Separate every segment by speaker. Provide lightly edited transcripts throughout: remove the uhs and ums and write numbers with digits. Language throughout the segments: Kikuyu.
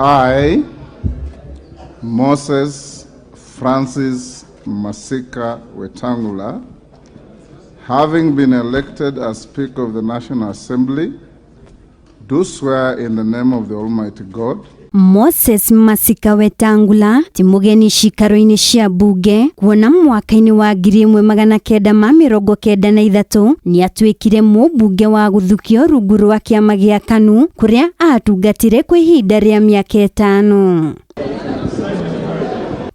Speaker 1: I, Moses Francis Masika Wetangula, having been elected as Speaker of the National Assembly, do swear in the name of the Almighty God.
Speaker 2: Moses Masika Wetangula ti mũgeni cikaro-inĩ cia mbunge, kuona mwaka-inĩ wa 1993 nĩ atuĩkire mũmbunge wa gũthukio rungu rwa kĩama gĩa KANU, kũrĩa atungatire kwa ihinda rĩa mĩaka 5.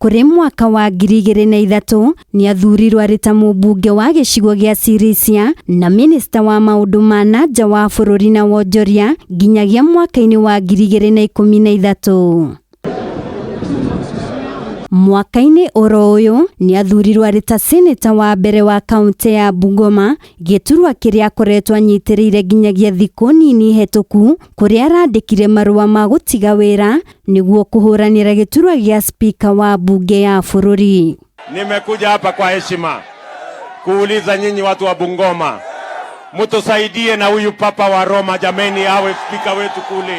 Speaker 2: Kũrĩ mwaka wa 2003 nĩ athurirwo arĩ ta mũmbunge wa gĩcigo gĩa Sirisia na minista wa maũndũ ma na nja wa bũrũri na wonjoria nginyagia mwaka-inĩ wa 2013. Mwaka-inĩ oro ũyũ nĩ athurirwo arĩ ta seneta wa mbere wa kaunti ya Bungoma, gĩturwa kĩrĩa akoretwo anyitĩrĩire nginyagia thikũ nini hetũku, kũrĩa arandĩkire marũa ma gũtiga wĩra nĩguo kũhũranĩra gĩturwa gĩa spika wa bunge ya bũrũri.
Speaker 3: Nimekuja hapa kwa heshima kuuliza nyinyi watu wa Bungoma, mtusaidie na huyu Papa wa Roma jameni, awe spika wetu kule.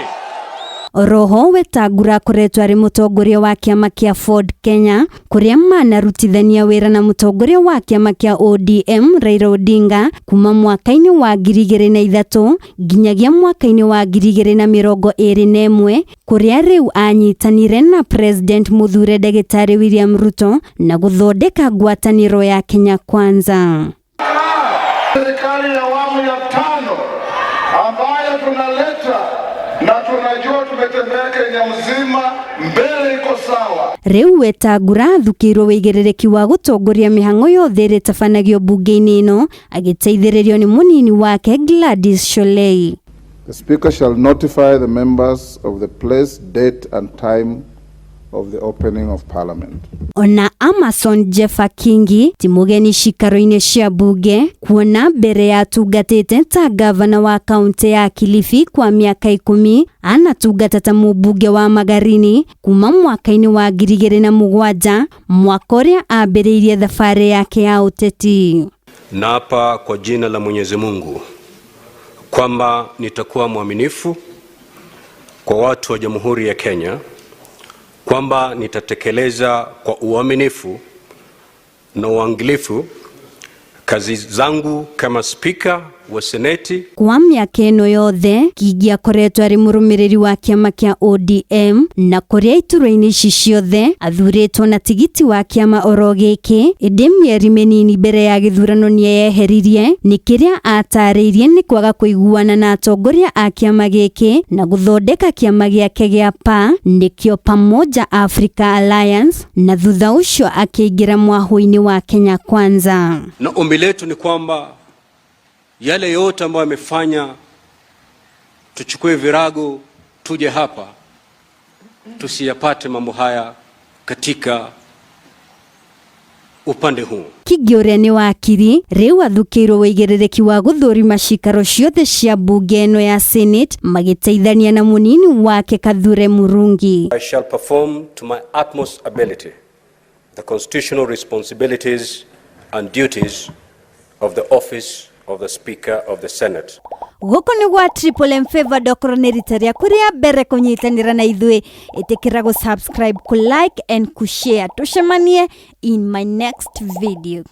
Speaker 2: Oroho Wetangula akoretwo arĩ mũtongoria wa kĩama kĩa Ford Kenya, kũrĩa manarutithania wĩra na mũtongoria wa kĩama kĩa ODM Raila Odinga kuma mwaka-inĩ wa 2003 nginyagia mwaka-inĩ wa 2021, kũrĩa rĩu anyitanire na President mũthure Ndagĩtarĩ William Ruto na gũthondeka ngwatanĩro ya Kenya Kwanza.
Speaker 4: Serikali ya awamu ya tano ambayo tunaleta na tunajua tumetembea Kenya mzima, mbele iko sawa.
Speaker 2: Rĩu Wetangula athukĩirwo wĩigĩrĩrĩki wa gũtongoria mĩhang'o yothe ĩrĩa ĩtabanagio mbunge-inĩ ĩno, agĩteithĩrĩrio nĩ mũnini wake Gladys Sholei.
Speaker 1: The Speaker shall notify the members of the place, date, and time of the opening of Parliament.
Speaker 2: Ona Amason Jeffa Kingi ti mũgeni cikaro-inĩ cia mbunge, kuona mbere yatungatĩte ta gavana wa kaunti ya Kilifi kwa mĩaka 10, anatungata ta mũmbunge wa Magarini kuma mwaka-inĩ wa 2007, mwaka ũrĩa ambĩrĩirie thabarĩ yake ya ũteti.
Speaker 5: Naapa kwa jina la Mwenyezi Mungu kwamba nitakuwa mwaminifu kwa watu wa Jamhuri ya Kenya, kwamba nitatekeleza kwa uaminifu na uangalifu kazi zangu kama spika wa Seneti.
Speaker 2: Kwa mĩaka ĩno yothe Kingi akoretwo arĩ mũrũmĩrĩri wa kĩama kĩa ODM, na kũrĩa iturwa-inĩ ici ciothe athurĩtwo na tigiti wa kĩama oro gĩkĩ, ĩndĩ mĩeri mĩnini mbere ya gĩthurano nĩeyeheririe nĩ kĩrĩa atarĩirie nĩ kwaga kũiguana na atongoria a kĩama gĩkĩ na gũthondeka kĩama gĩake gĩa PA, nĩkĩo Pamoja Africa Alliance, na thutha ũcio akĩingĩra mwahũ-inĩ wa Kenya Kwanza.
Speaker 5: Na ombi letu ni kwamba yale yote ambayo yamefanya tuchukue virago tuje hapa, tusiyapate mambo haya katika upande huu.
Speaker 2: Kingi ũrĩa nĩ wakiri rĩu athukĩirwo wĩigĩrĩrĩki wa gũthũrima cikaro ciothe cia mbunge ĩno ya Senate, magĩteithania na mũnini wake Kathure Murungi.
Speaker 5: I shall perform to my utmost ability the constitutional responsibilities and duties of the office of the Speaker of the Senate.
Speaker 2: Gũkũ nĩ gwa Triple M Favored. Okorwo nĩ rita rĩaku rĩa mbere kũnyitanĩra na ithuĩ, ĩtĩkĩra gũ subscribe, kũ like and kũ share. Tũcemanie in my next video.